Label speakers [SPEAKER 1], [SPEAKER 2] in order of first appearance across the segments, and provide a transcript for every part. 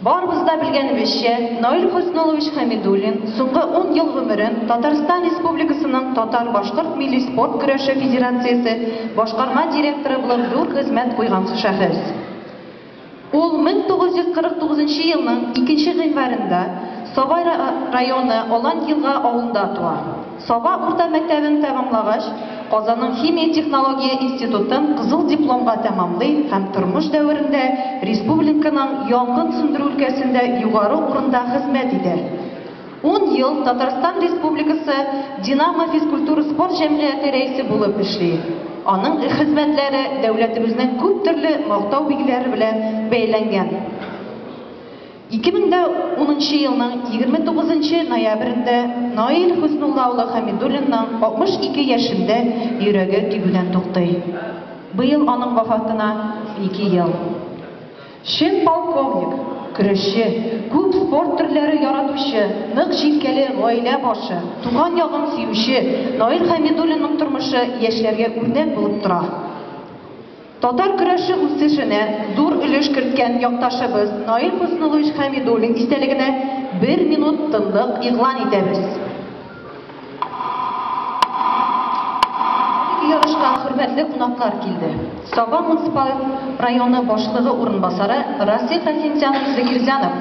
[SPEAKER 1] Барыбыз да белгәнебезчә, Наил Хөснуллович Хәмидуллин соңгы 10 ел гомерен Татарстан Республикасының татар-башкорт милли спорт көрәше федерациясе башкарма директоры булып зур хезмәт куйган шәхес. Ул 1949 елның 2 гыйнварында Саба районы Алан-Елга авылында туа. Саба урта мәктәбен тәмамлагач, Казанның химия-технология институтын кызыл дипломга тәмамлый һәм тормыш дәверендә республиканың янгын сүндерү өлкәсендә югары урында хезмәт итә. 10 ел Татарстан Республикасы Динамо физкультура-спорт җәмгыяте рәисе булып эшли. Аның хезмәтләре дәүләтебезнең күп төрле мактау билгеләре белән бәяләнгән. 2010 елның 29 ноябрендә Наил Хөснулла улы Хәмидуллинның 62 яшендә йөрәге тибүдән туктый. Быел аның вафатына 2 ел. Чын полковник, көрәшче, күп спорт төрләре яратучы, нык җилкәле гаилә башы, туган ягын сөюче Наил Хәмидуллинның тормышы яшьләргә үрнәк булып тора. Татар көрәше үсешенә зур өлеш керткән якташыбыз Наил Хөснуллович Хәмидуллин истәлегенә бер минут тынлык игълан итәбез. Әлеге ярышка хөрмәтле кунаклар килде. Саба муниципаль районы башлыгы урынбасары Расих Рахимзянович Закирзянов.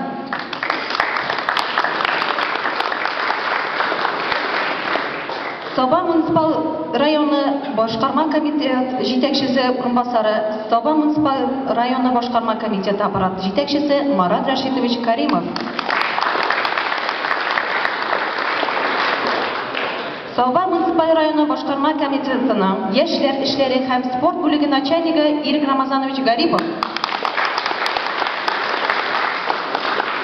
[SPEAKER 1] Саба муниципаль районы башкарма комитет җитәкчесе урынбасары, Саба муниципаль районы башкарма комитеты аппараты җитәкчесе Марат Рашитович Каримов. Саба муниципаль районы башкарма комитетының яшьләр эшләре һәм спорт бүлеге начальнигы Ирек Рамазанович Гарипов.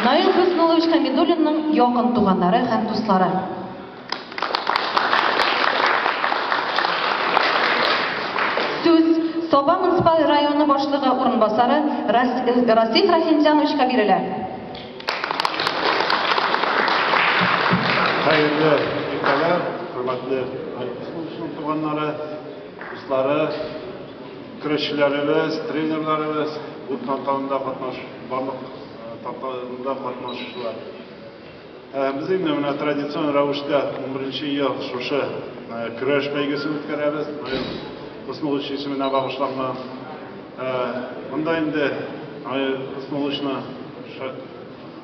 [SPEAKER 1] Наил Хөснуллович Хәмидуллинның якын туганнары һәм дуслары. Сүз Саба муниципаль районы башлыгы урынбасары Расих Рахимзяновичка бирелә.
[SPEAKER 2] Хәерле иртәләр, хөрмәтле туганнары, дуслары, көрәшчеләребез, тренерларыбыз, бу тантанада катнаш, барлык тантанада катнашучылар. Без инде менә традицион рәвештә 11 ел шушы көрәш бәйгесе үткәрәбез. Наил Хөснуллович исеменә багышланган. Монда инде Наил Хөснулловичны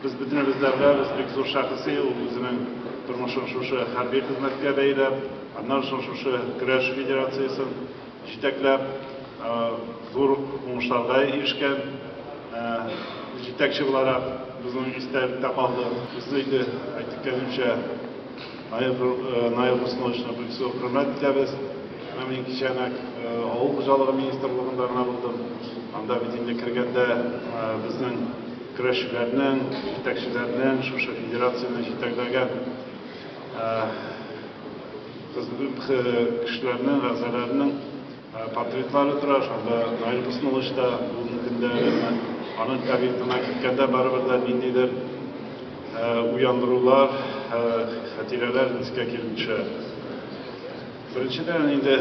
[SPEAKER 2] без бөтенебез дә беләбез, бик зур шәхесе ул, үзенең тормышын шушы хәрби хезмәткә бәйләп, аннан соң шушы көрәш федерациясен җитәкләп, зур уңышларга ирешкән җитәкче буларак безнең истәлектә калды. Без инде әйткәнемчә, Наил Хөснулловичны бик зур хөрмәт итәбез. Менә мин кичәнәк авыл хуҗалыгы министрлыгында гына булдым. Анда бит инде кергәндә безнең көрәшчеләрнең, җитәкчеләрнең, шушы федерацияне җитәкләгән кешеләрнең, әгъзаларының портретлары тора. Шунда Наил Хөснуллович та бүгенге көндә аның кабинетына киткәндә барыбер дә ниндидер уяндырулар, хатирәләр искә килеп төшә. Беренчедән инде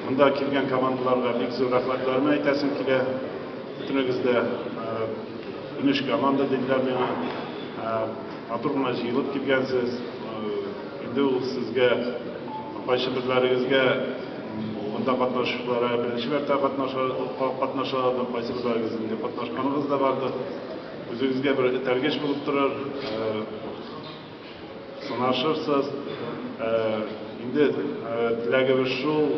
[SPEAKER 2] монда килгән командаларга бик зур рәхмәтләремне әйтәсем килә. Бөтенегез дә 13 команда диделәр миңа. Матур гына җыелып килгәнсез. Инде ул сезгә, кайсы берләрегезгә монда катнашучылар беренче мәртәбә катнашалар, кайсы берләрегез инде катнашканыгыз да бардыр. Үзегезгә бер этәргеч булып торыр. Сынашырсыз. Инде теләгебез шул,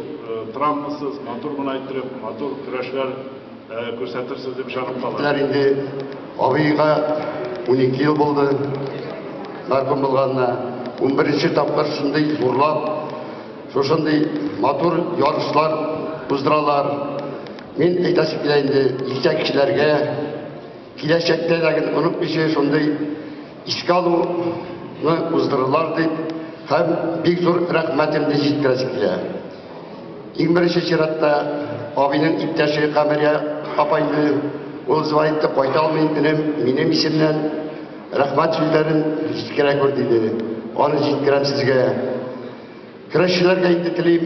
[SPEAKER 2] травмасыз, матур гына иттереп, матур көрәшләр күрсәтерсез дип ышанып калам.
[SPEAKER 3] Менә инде абыйга 12 ел булды, мәрхүм булганына. 11 тапкыр шундый зурлап, шушындый матур ярышлар уздыралар. Мин әйтәсе килә инде җитәкчеләргә, киләчәктә дә онытмыйча шундый искә алуны уздырырлар дип һәм бик зур рәхмәтемне җиткерәсе килә. Иң беренче чиратта абыйның иптәше Камәрия апайны, ул звонит кайта алмый, энем, минем исемнән рәхмәт сүзләрен җиткерә күр диде. Аны җиткерәм сезгә. Көрәшчеләргә инде телим,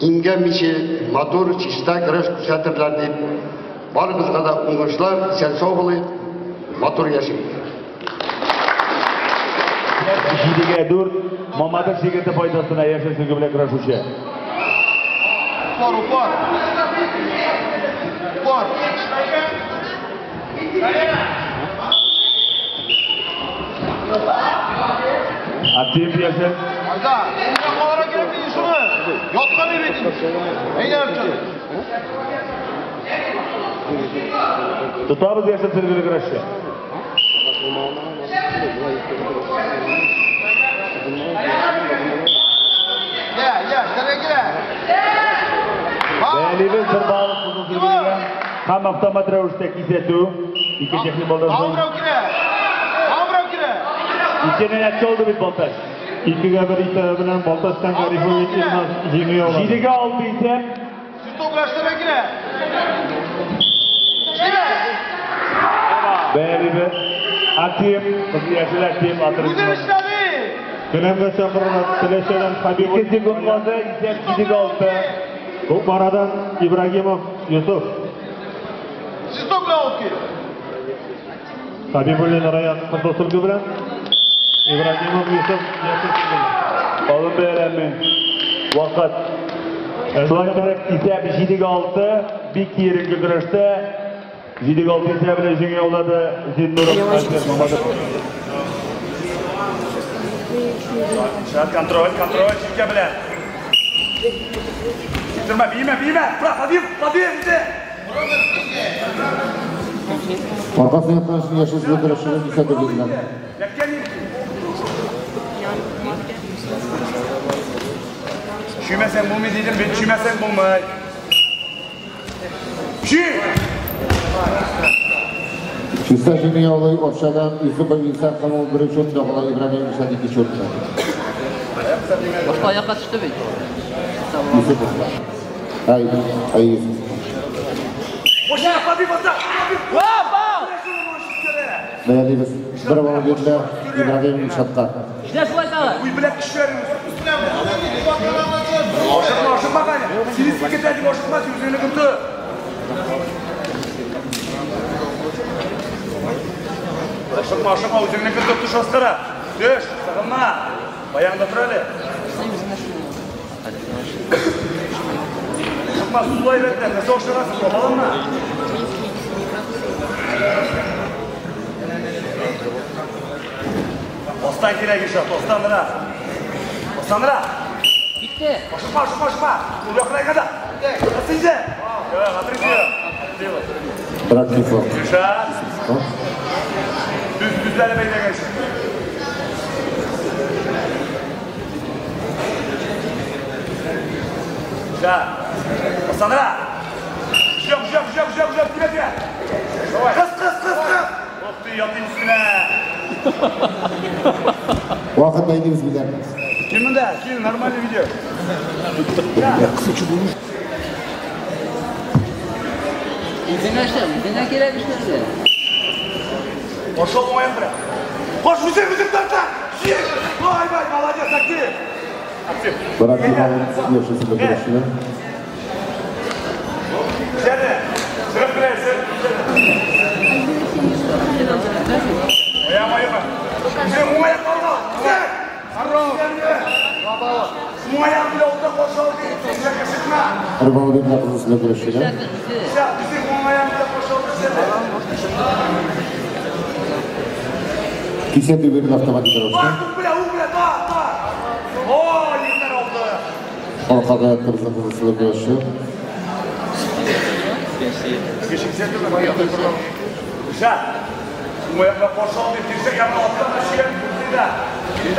[SPEAKER 3] иңгәмичә матур, чиста көрәш күрсәтерләр дип. Барыгызга да уңышлар, исән-сау булыйк. Матур яшик.
[SPEAKER 4] 7-4 Мамадыш егете файдасына яшел сөлге белән көрәшүче.
[SPEAKER 5] Упор, упор. Упор.
[SPEAKER 4] Актив яшел.
[SPEAKER 5] Айда, калара кирәк инде шуны. Яткан бит. Әйдә чык.
[SPEAKER 4] Тотабыз яшел сөлгеле көрәшче. Бәялибез бер баллык кызыл сөлгелегә һәм автомат рәвештә кисәтү. Ике техник балдан соң. Икене нәтиҗә алды бит Балтач.
[SPEAKER 2] 2-1 исәбе белән Балтачтан Гарифович Илназ җиңү яулады.
[SPEAKER 4] 7-6 исәп. Бәялибез. Актив, кызыл яшел актив атырып.
[SPEAKER 2] Келәмгә чакырыла Теләчәдән Хабиб.
[SPEAKER 4] 2 секунд калды, исәп 7-6.
[SPEAKER 2] Кукмарадан Ибрагимов Юсуф. Хабибуллин Раян кызыл сөлге белән, Ибрагимов Юсуф яшел сөлге белән.
[SPEAKER 4] Алын бәйрәме. Вакыт. Шулай итеп исәп 7-6, бик киеренке көрәштә 7-6 исәбе белән җиңү яулады Зиннуров Альберт Мамадов. Контроль, контроль, җилкә белән. Сиктермә, биймә, биймә. Бра, Фадиев, Фадиев, инде.
[SPEAKER 6] Аркасына яткан өчен яшел сөлге көрәшчегә кисәтү бирелә.
[SPEAKER 4] Чөймәсәң булмый дидем бит, чөймәсәң булмый. Чөй!
[SPEAKER 6] Чиста җиңү яулый Арчадан Юсупов Илсар һәм ул беренче урында кала, Ибраһим Илшат икенче урында.
[SPEAKER 7] Башка аякка төште бит.
[SPEAKER 6] Юсупов. Ай, ай Юсупов. Бәялибез. Бер балл бирелә Ибраһим Илшатка.
[SPEAKER 4] Ашыкма, ашыкма, Ганя. Сине сикертә дип ашыкма, син үзеңне көтте. Ашыкма, ашыкма, үзеңне көтеп төш астыра. Төш, сыгылма. Баягында тор әле. Ашыкма, сулай бәттә, нәрсә ашыгасың, кабаланма. Астан кирәк Илшат, астан гына. Астан гына.
[SPEAKER 7] Битте.
[SPEAKER 4] Ашыкма, ашыкма, ашыкма. Ул якынайган да. Синде.
[SPEAKER 6] Практик.
[SPEAKER 4] Илшат. Düz düzlere бәйләгән. Илшат. Астан гына. Жок, жок, жок, жок, жок, тимә, тимә. Кыс, кыс, кыс, кыс. Ох ты, ятын өстенә.
[SPEAKER 6] Вакыт бәйлибез белән.
[SPEAKER 4] Кил монда, кил, нормальный видео.
[SPEAKER 7] Үзеңә эшлә, үзеңә кирәк эшләргә.
[SPEAKER 4] Пошел уңаен белән. Кош, үзең, үзең тарта. Вай, вай, молодец, актив. Актив.
[SPEAKER 6] Практик яшел сөлге көрәшчеләр.
[SPEAKER 4] Җәне, чыгып беләсең. Аяма, аяма. Үзең уңаен калды. Үзең. Уңаен белән алда кошал ди. Үзеңә чыкма.
[SPEAKER 6] Бер балл бирелә кызыл сөлге көрәшчегә.
[SPEAKER 4] Үзең уңаен белән кошал ди.
[SPEAKER 6] Кисәтү бирелә автоматик рәвештә.
[SPEAKER 4] Бар, белә, уң белә, бар, бар. О, егетләр алды.
[SPEAKER 6] Аркада яткан кызыл сөлге көрәшче.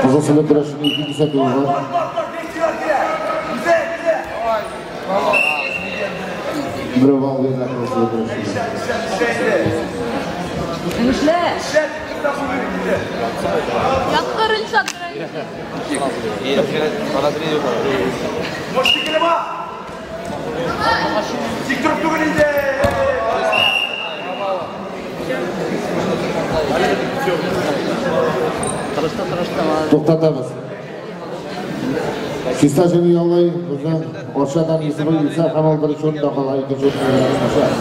[SPEAKER 6] Кызыл сөлге көрәшченең ике кисәтүе бар. Бер балл бирелә кызыл сөлге көрәшчегә.
[SPEAKER 7] Эшлә.
[SPEAKER 8] Яткыр Илшат.
[SPEAKER 4] Сиктереп түгел инде.
[SPEAKER 6] Туктатабыз. Чиста җиңү яулый безнең Арчадан Юсупов Илсар һәм ул беренче урында кала, икенче урында Ибраһим Илшат.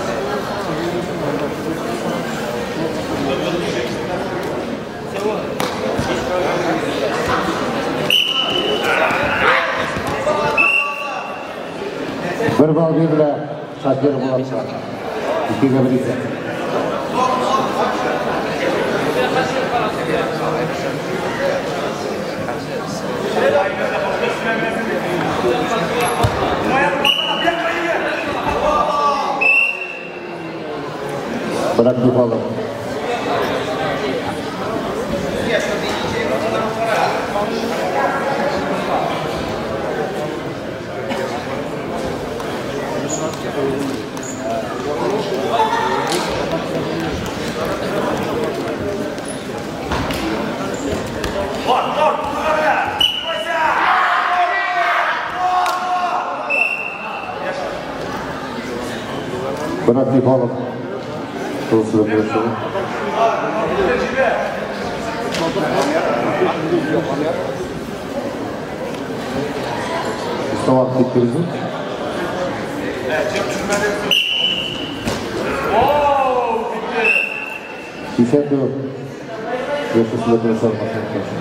[SPEAKER 6] Бер балл бирелә Шакир Булатка. 2-1 исәп. Bırak yapalım. Bırak yapalım. Mustafa gitti bizim. Kişen de yok. Yaşasıyla güreş olmasına karşı.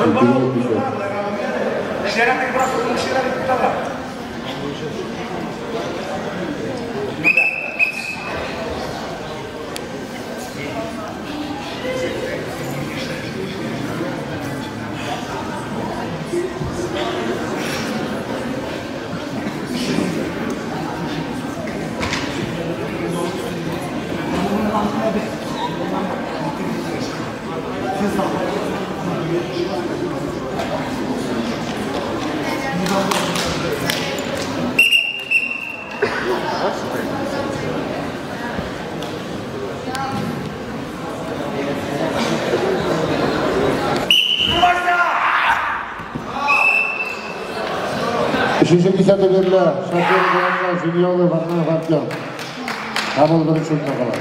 [SPEAKER 6] Ülkenin bir şey. Üçüncü kisatı verile Şakir Bulat'la Jünyoğlu Varnanov Artyom. Һәм ул беренче урында кала.